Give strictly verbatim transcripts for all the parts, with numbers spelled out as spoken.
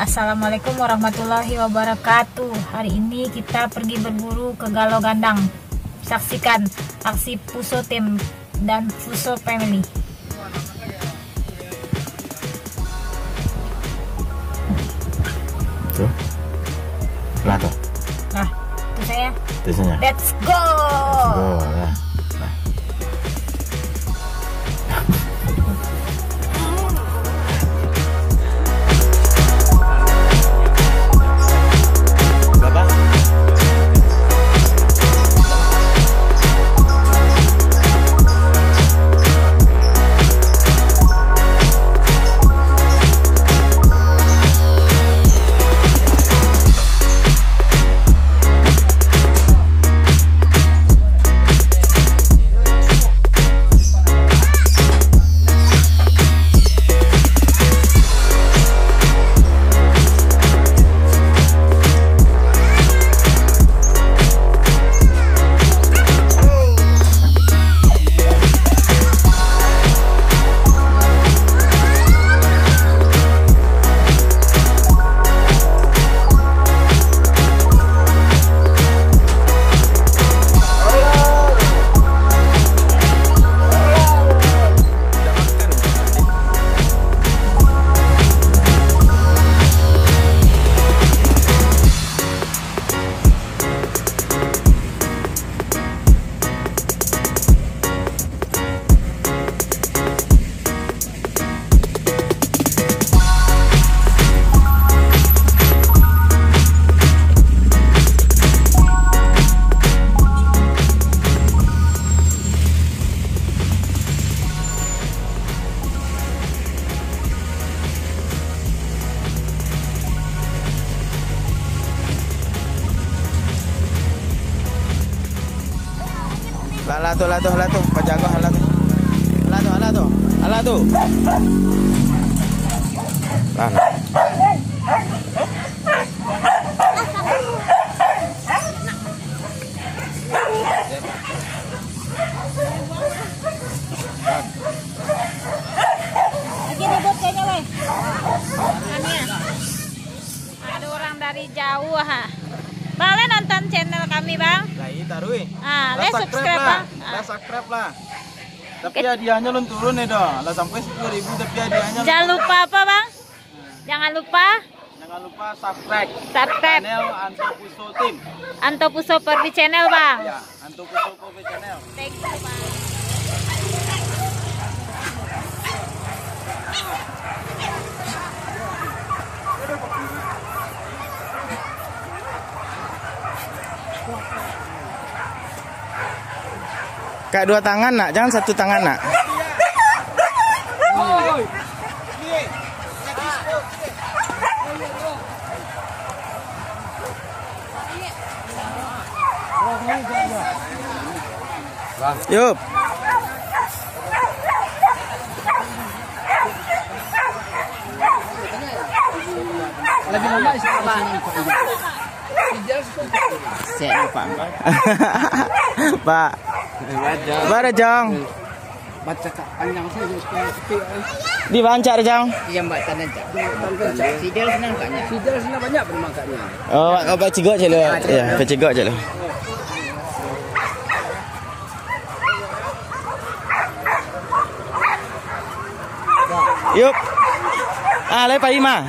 Assalamualaikum warahmatullahi wabarakatuh. Hari ini kita pergi berburu ke Galo Gandang. Saksikan aksi Puso Team dan Puso Family. Tuh. Lah tuh. Nah, itu saya. Itu saya. Let's go. Let's go, lah. Nah. Lah, lah tu, lah tu, lah tu. Pajago, lah tu. Lah tu, lah tu. Lah tu. Lah, lah. Lagi ribut kayaknya, weh. Aneh. Ada orang dari jauh, ha. Bang, lai nonton channel kami, Bang? Lai, taruih. Ah, lai subscribe, lah. Bang. Ah. Lah subscribe lah. Tapi hadiahnyo lun turun nih, doh. Lah sampai sepuluh ribu, tapi hadiahnyo lun turun. Jangan lupa apa, Bang? Jangan lupa. Jangan lupa subscribe. Subscribe. Channel Anto Puso Team. Anto Puso Perdi Channel, Bang. Ya. Anto Puso Coffee Channel. Thank you, Bang. Kak, dua tangan, nak, jangan satu tangan, nak. Yup. Lagi lama isi. Pak. Pak. Bara, Jong? Bacakak panjang sajo, sepi, sepi, eh. Di bancak, Jang. Iya, Mbak, tanah, Cak. Tanah, Cak. Sidal senang banyak. Sidal senang banyak, belum angkatnya. Oh, kau pacigok je lu. Ah, ya, pacigok je lu. Yup. Ah, lai pai mah.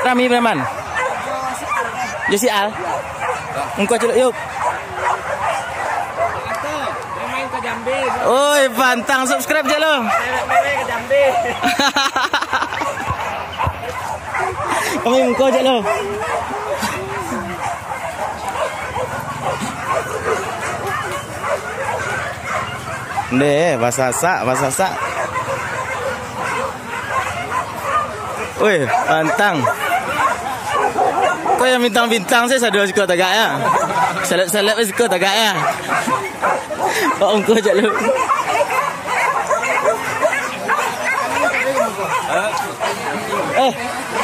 Rami preman. Yo si Al. Engkau celuk, yup. Oi, pantang subscribe je lo. Kami engkau je lo. Ndeh, basasak, basasak. Weh, pantang. Kau yang bintang-bintang sih, sadua siko tagak ya. Seleb-seleb siko tagak ya. Kau ungkuh je lu. Eh,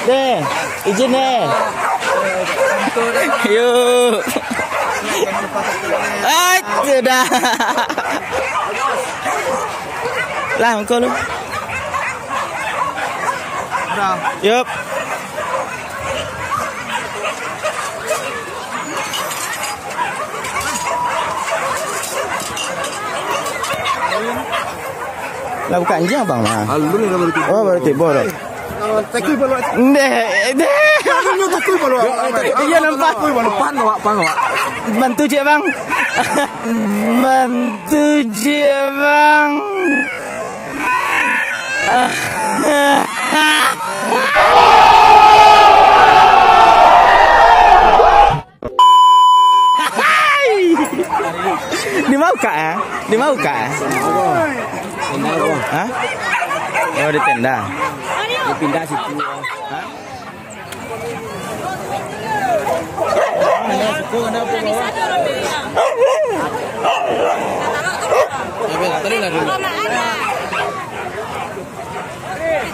deh, izin deh. Yuk. Ai, sudah. Lah, engkau lu. Yup. Bukan anjiang, Bang, mah. Alun ni baru tibo. Oh, baru tibo, doh. Takui baluak. Ndeh, ndeh. Alun ni takui baluak. Iyo, nampak. Takui baluak. Pan, awak, pan, awak. Bantu ciek, Bang. Bantu ciek, Bang. Di ma ukak, eh? Di ma ukak, eh? Hah? Oh, di tenda. Dipindah situ. Hah?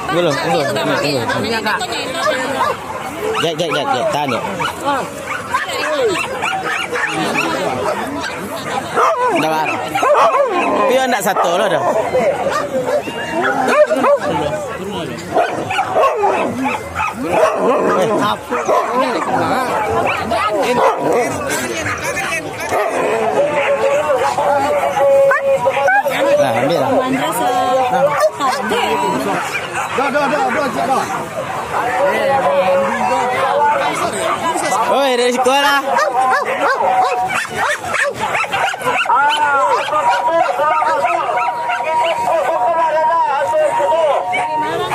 Tunggu dulu, tunggu, tunggu, tunggu. Jek, jek, jek, jek, tahan, jek. Dah bar. Pian ndak sato lo dah. Nah, ambil lah. Oi, dari sekolah.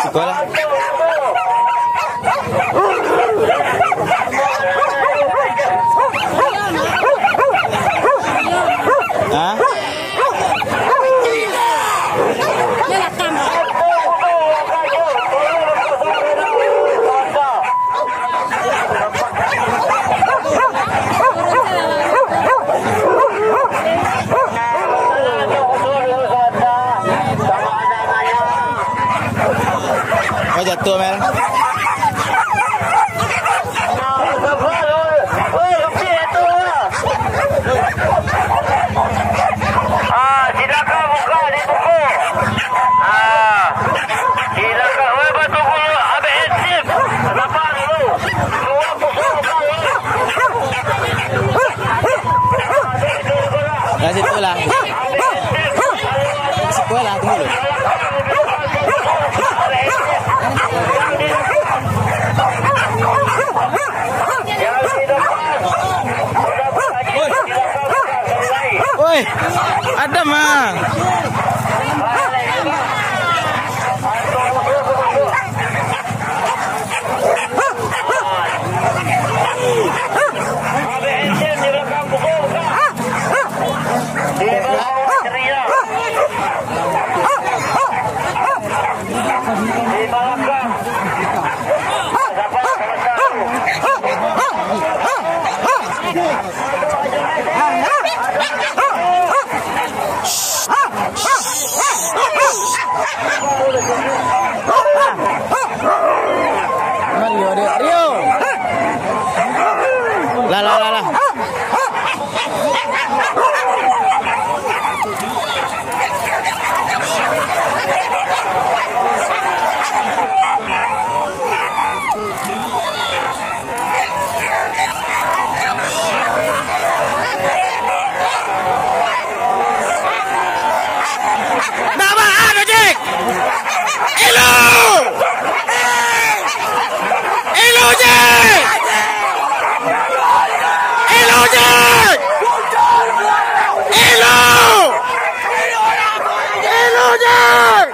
Sekolah. Hah? Oh, jatuh, Mel. Ah, silakan buka, dibuka. Ah, silakan. Weh, bantu dulu. Abih ensip. Sabar dulu. Dua pusuk buka dulu. Kat situ lah. Situ lah, tunggu dulu. Oi, Adam ah. Rio, Rio, Rio. Lah, lah, lah, lah. Ndak baa doh, Jack! Elo! Elo, Jack! Elo, Jack! Elo! Elo, Jack!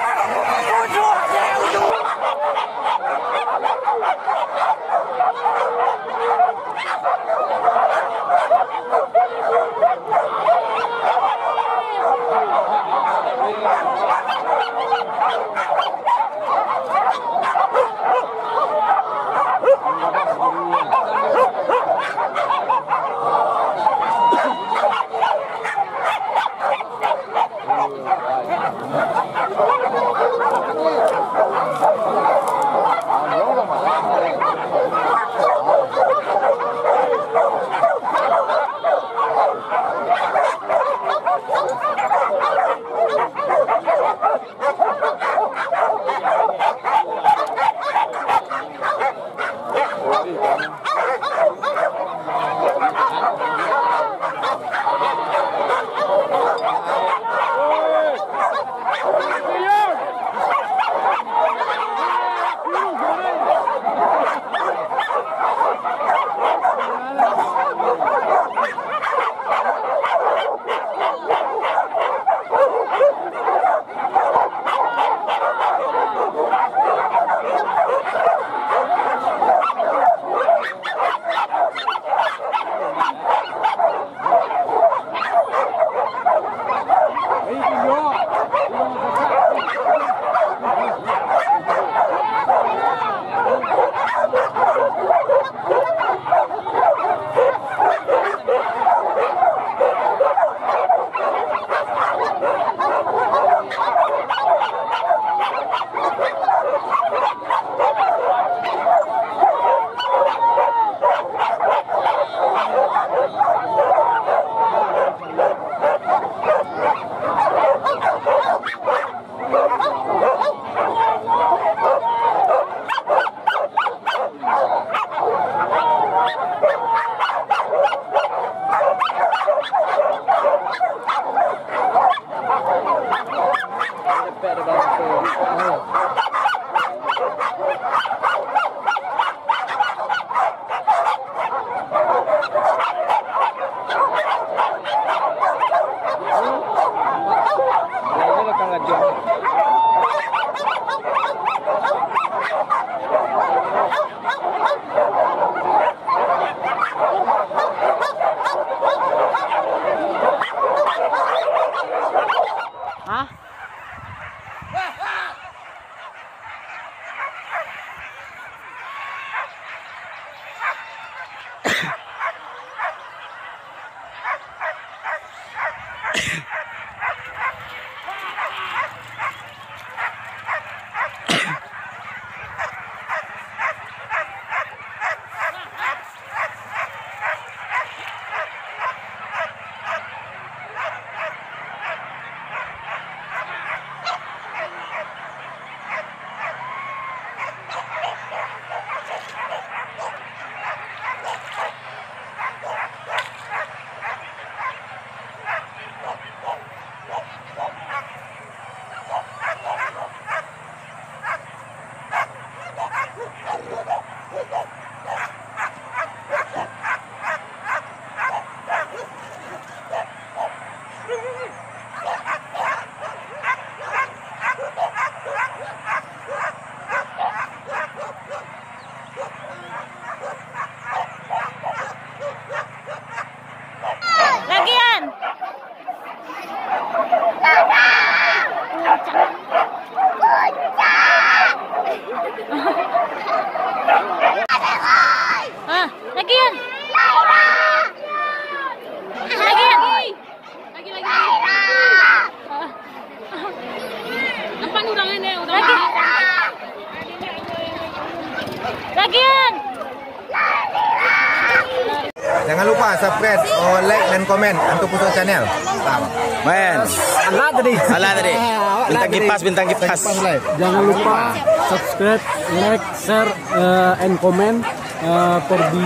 Hah? Lagian. Ah, lagian. Lagian. Lagi, lagi, lagi. Nampak ni urang ni, urang ni. Lagian. Jangan lupa subscribe, oh, like, dan komen Anto Puso Channel. Man. Alah tadi. Alah tadi. Bintang kipas, bintang kipas. Jangan lupa subscribe, like, share, eh, and comment. Eh, Porbi,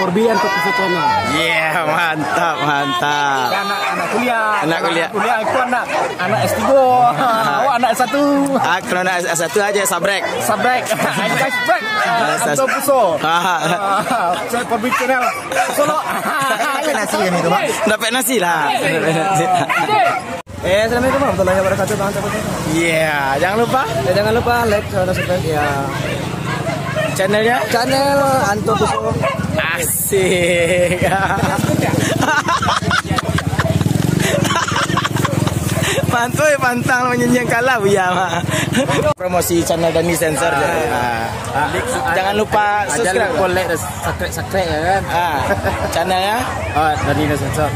Porbi Anto Puso Channel. Yeah, mantap, mantap. Anak, anak kuliah. Anak kuliah. Anak kuliah itu anak, anak S tiga. Awak anak S satu. Ah, kalau anak S satu aja sabrek. Sabrek. Guys, sabrek. Anto Puso. Ah, saya Porbi Channel. Solo. Dapat nasi kami tu, Bang. Dapat nasi lah. Dapat nasi. Eh, assalamualaikum warahmatullahi wabarakatuh, Bang. Iya, jangan lupa. Ya, jangan lupa like, share, dan subscribe ya. Channelnya? Channel Anto Puso. Asik. Mantui pantang menyenyiang kalau ya, Mak. Promosi channel Dani Sensor je. Ah. Ah. Jangan lupa subscribe. Jangan lupa like dan subscribe, subscribe ya kan. Ah, channelnya? Oh, Dani Sensor.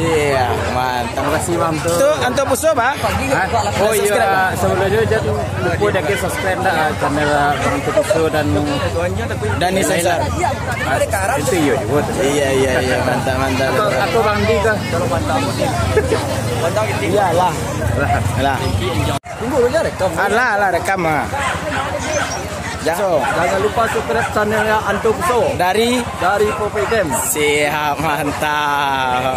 Siap, mantap. Terima kasih, Bang, tu. Tu Anto Puso, Bang? Hah? Oh, iya, subscribe, Bang. Sebelum itu, jangan lupa di subscribe dah, ah, channel, ah, Anto Puso dan Dani Sensor. Ah, itu iya juga tu. Iya, iya, iya, mantap, mantap. Atau, atau Bang Di kah? Iyalah. Lah. Tunggu dulu, rekam. Alah, alah, rekam, ah. Jangan, jangan lupa subscribe channelnya Anto Puso. Dari? Dari Popek Game. Siap, mantap.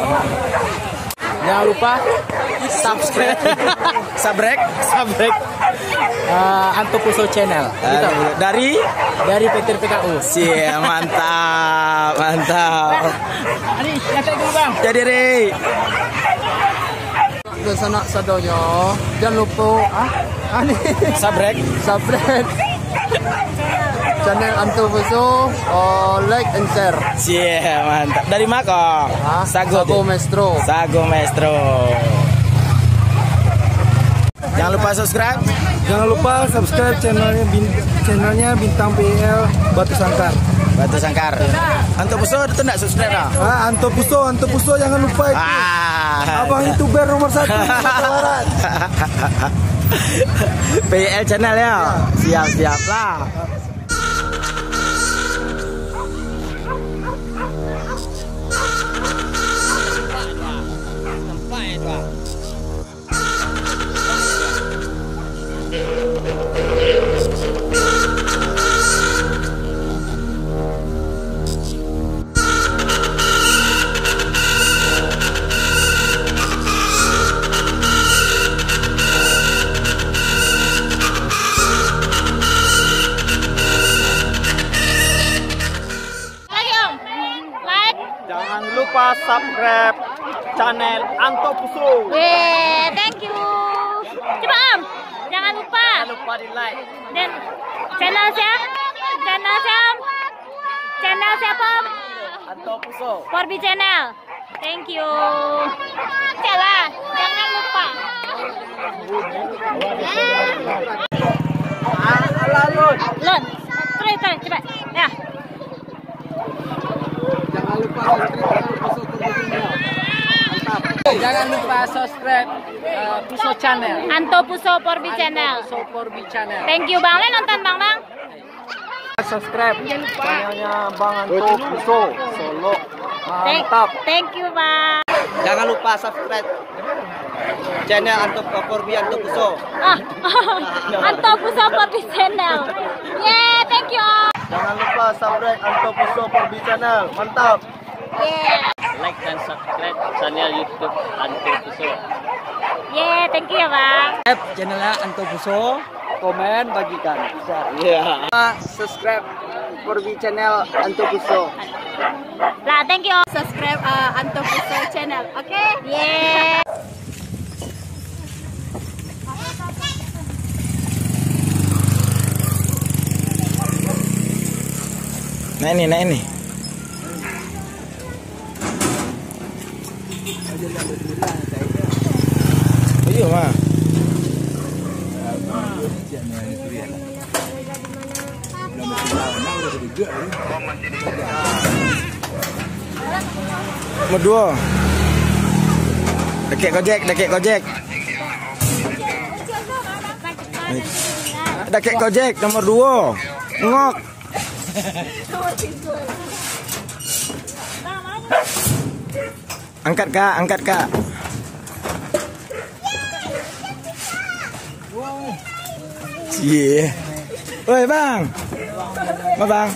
Jangan lupa subscribe. Sabrek. Sabrek. Eh, Anto Puso Channel. Gitu. Dari? Dari P T R P K U. Siap, mantap, mantap. Jadi, Ri. Dunsanak sadonyo, jan lupo, ah, ah, ni. Sabrek. Sabrek. Channel Anto Puso, oh, like and share. Siap, mantap. Dari ma ko? Hah? Sago Sago tu? Maestro. Sago Maestro. Jangan lupa subscribe. Jangan lupa subscribe channelnya Bin-, channelnya Bintang P L Batu Sangkar. Batu Sangkar. Anto Puso tu ndak subscribe dah? Ah, Anto Puso, Anto Puso jangan lupa itu. Ah. Abang YouTuber nomor satu di Sumatera Barat. P L channel ya. Siap, siap lah. Lupa subscribe channel Anto Puso. Weh, thank you. Coba, Om. Jangan lupa. Jangan lupa di like. Dan channel siapa? Channel siapa, Om? Channel siapa, Om? Anto Puso. Porbi Channel. Thank you. Caklah, jangan lupa. Lon, terus, terus, cepat. Ya. Jangan lupa subscribe Anto Puso Porbi Channel. Mantap. Jangan lupa subscribe, eh, Puso Channel. Anto Puso Porbi Channel. Anto Puso Porbi Channel. Thank you, Bang. Lai nonton, Bang, Bang. Subscribe channelnya Bang Anto Puso, Solok. Thank, mantap. Thank you, Bang. Jangan lupa subscribe channel Anto Porbi Anto Puso. Ah, Anto Puso Porbi Channel. Yeay, thank you. Jangan lupa subscribe Anto Puso Porbi Channel. Mantap. Yeay. Like dan subscribe channel YouTube Anto Puso. Yeay, thank you ya, Bang. Subscribe channelnya Anto Puso, komen, bagikan, share. Iya. Subscribe Porbi Channel Anto Puso. Lah, thank you. Subscribe, uh, Anto Puso Channel, oke? Yeay. Naik ni, naik ni. Ayo, mah. Nomor duo. Dakek Gojek, dakek Gojek. Dakek Gojek, nomor duo. Ngok. Angkat, Kak, angkat, Kak. Cie. Oi, Bang. Ma, Bang.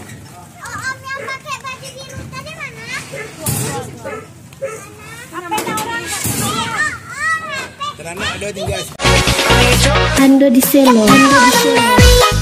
Ando di Selo. Ando di Selo.